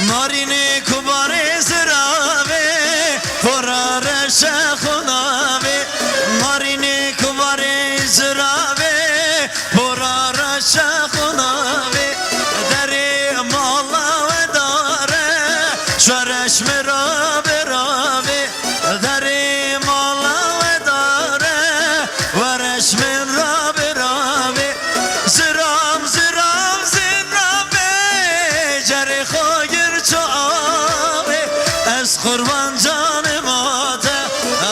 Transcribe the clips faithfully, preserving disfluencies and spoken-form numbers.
Narînê ku barê ziravê, pora reşe xunavê. Narînê ku barê ziravê, pora reşe xunavê. Derê mala we dare, şereş mi rabe ravê. Derê mala we dare, wereş min rabe ravê. Ziram, ziram, ziravê, cerê xwe gir ço avê. Ez qurban canê ma te,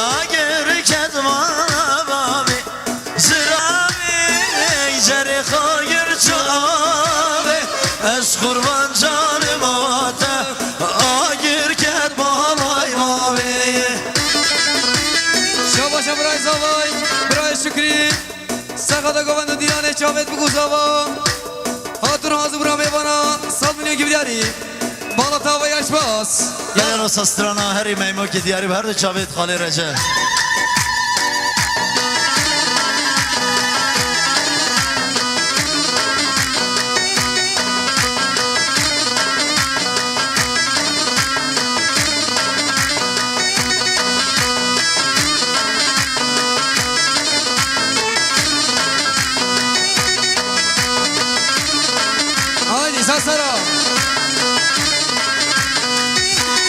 agir ked mala bavê. Ziravê, cerê xwe gir ço avê. Ez qurban canê ma te, agir ked balay mavê. Şabaşa birayê zavay, birayê Şukrî. Serxada govend û dîlanê çavêt biku zava. Hatun hazir bira mêvana, sed milyon kî bi diyarî. Bala tava yaş bas. Gel rosa strana herî meymokê diyarî bi her du çavêt xalê Recep. Haydi sesera.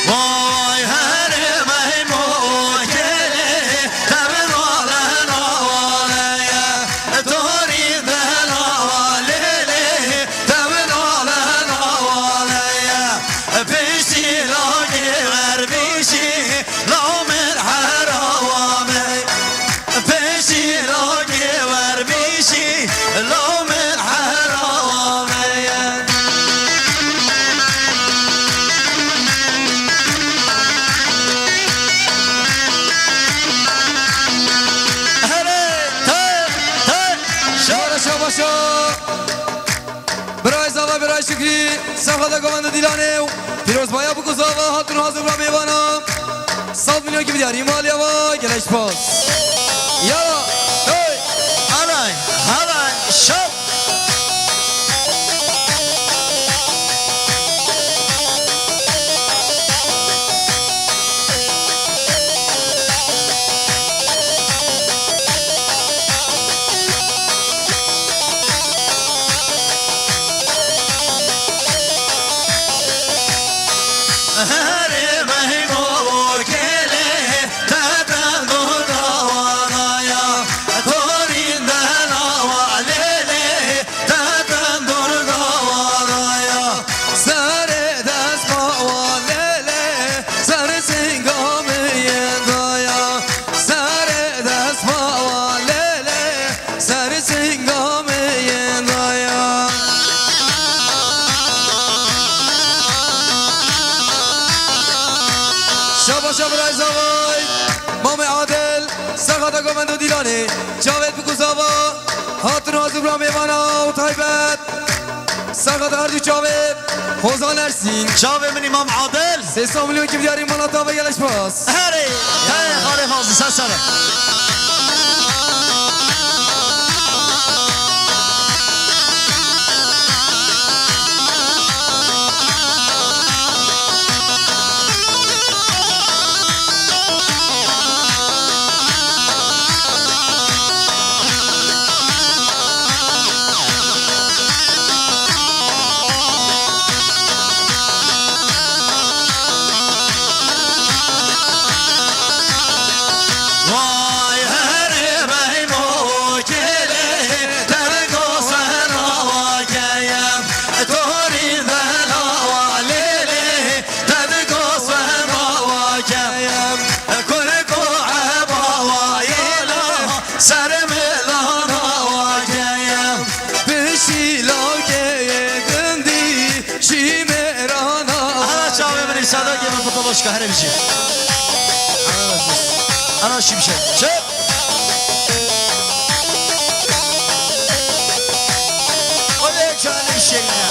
Vay herê meymo gelê, tevin wale nawale ye, torî de nawale lê, tevin wale nawale ye, piştî lagê vermişî, law min herawa me. Pêşî lagê vermişî, law min herawa me ye. Herê, te, te, şa- Şora şabaşa. Birayê zava, birayê Şukrî, serxada govend û dîlanê û pîrozbaya biku zava, hatun hazir bira mêvana. Sed milyon kî bi diyarî maliya va, gelek spas. Ya, hey. Halay, halay, şap. Herê meymo gelê, te dengor gawana ya, torîn de lawa lê lê, te dengor gawana ya. Serê dest bawa lê lê, serê singa min yên daya. Serê dest bawa lê lê, serê singa min yên daya. Şabaşa birayê zavay, Mamê Adil, serxada govend û dîlanê, çavêt biku zava, hatun hazir bira mêvana û taybet. Serxada her du çavê, Hozan Ersîn. Çavê min Îmam Adil. Sê sed milyon kî bi diyarî mala tava gelek spas. Herê, hey, xalê Fazil, ser sere. Vay herê meymo gelê, dergo sera wa keyem, torî de lawa lê lê, dergo sera wa keyem, kurko eba wa yê la, ser milana wa keyem. Pişî lawkeyê gundî şîmerana. Ana çavê min îsada gê min potoloşka here bijî. Ana şimşek. Çe? Olê çavê min şêrîne.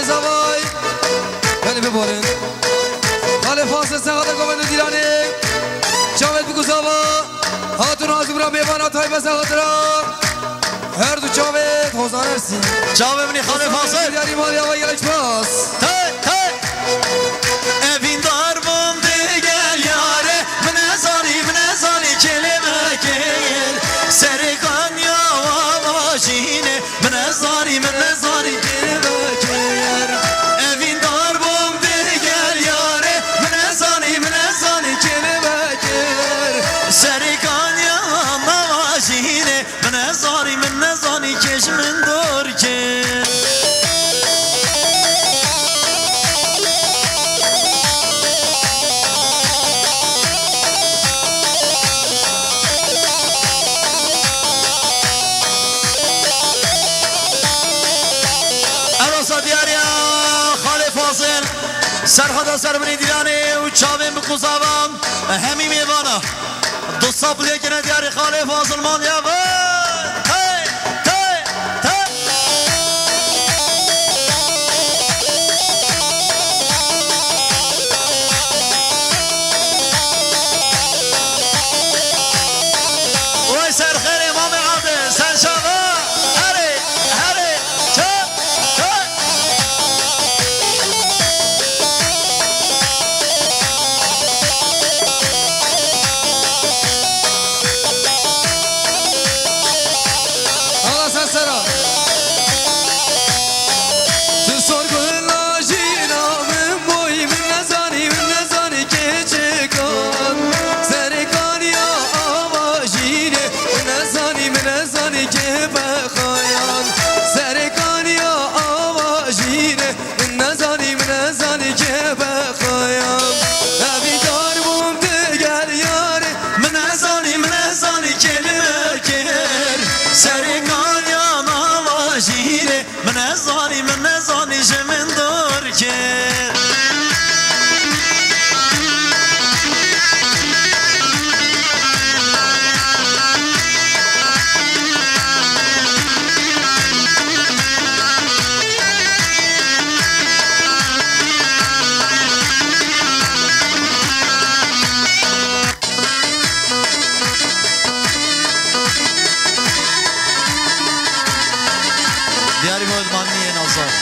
Zavay. Belê biborin. Xalê Fasil Sexada Govend û Dîlanê. Çavêt bi ku zava. Hatun Azim ra mêvana taybet Sexada. Her du çavêt hozan ersî. Çavê min ê Xalê Fasil. Diyarî malî ava gelek spas. Te, te. Evîndar bûm digel yare. Min nezanî, min nezanî kelîmekê. Serê kanya wa majînê. Min nezanî, min nezanî kêlibekir. Evîndar bûm digel yarê. Min nezanî, min nezanî kêlibekir. Serê kanya mevajînê. Min nezanî, min nezanî kê ji min dor kir. Erosa diyariya Xalê Fazil, Serhada Serminê Dîlanê û çavên bi quzava hemî mêvana. Du sap lêkine diyarê Xalê Fazil man ya ve. Hey, hey, hey. Wey ser xêrê Mamê Adil, ser çava. Herê, herê, çe, çe. Hala sen sera. Tu sorgula jîna min boyî, min nezanî, min nezanî keçikan. Serê kaniya ava jînê, min nezanî, min nezanî kê bexayan. Serê kaniya ava jînê, min nezanî, min nezanî kê bexayan. Evîndar bûm digel yarê, min nezanî, min nezanî kê li me kir. Serê kaniya nava jînê, min nezanî, min nezanî ji min dor kir. Diyarî Modmaniyê Nazar.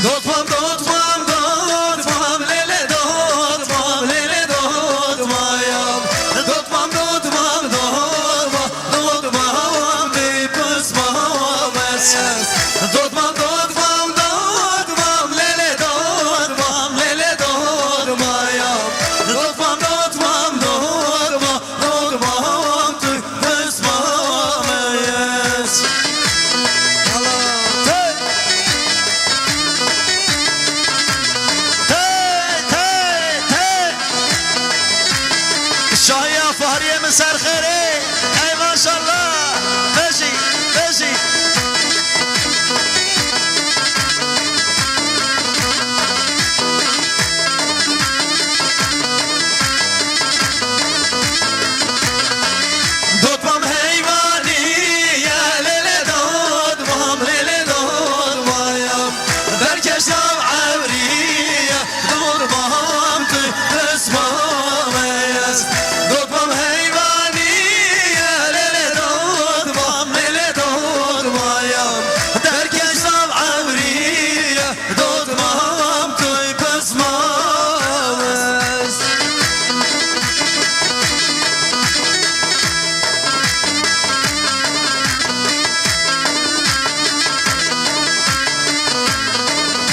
Dotmam, dotmam, dotmam, lele dotmam, lele dotmayam. Dotmam, dotmam, dotmam, dotmam, dipusmam ez. Dotmam, dotmam, dotmam, lele dotmam, lele dotmayam. Dotmam, dotmam, dotmam, dotmam, tu pismam ez. Hey! Hey, hey, hey! Şahiya Fahriye min ser xêrê. Ey maşallah. Bejî, bejî. Dotmam heyvanî ye, lê lê dotmam, lê lê dotmayam. Derkeş nav ewrî ye, dotmam tu pismam ez. Dotmam heyvanî ye, lê lê dotmam, lê lê dotmayam. Derkeş nav ewrî ye, dotmam tu pismam ez.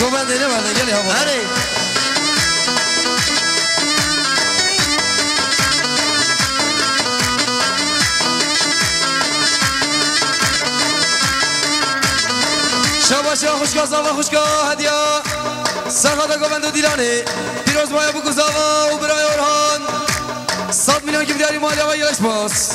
Govendê ne werde gelê hava. Herê. Şabaş ya xwişka, zava xwişka, hediya. Serhada Govend û Dîlanê. Pîroz baye bû ku zava û birayê Orhan. Sed milyon kî bi diyarî malê we, gelek spas.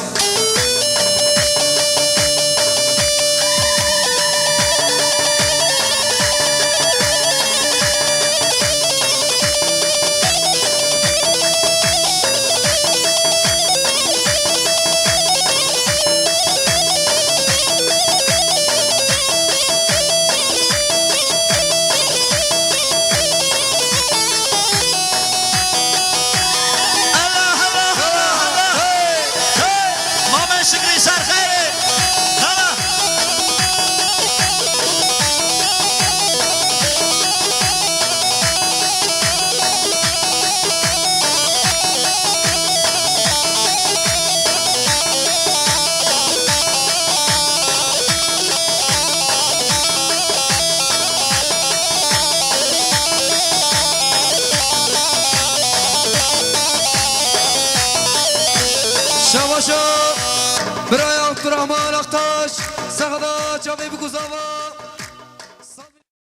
Sexda çavê bikuzava.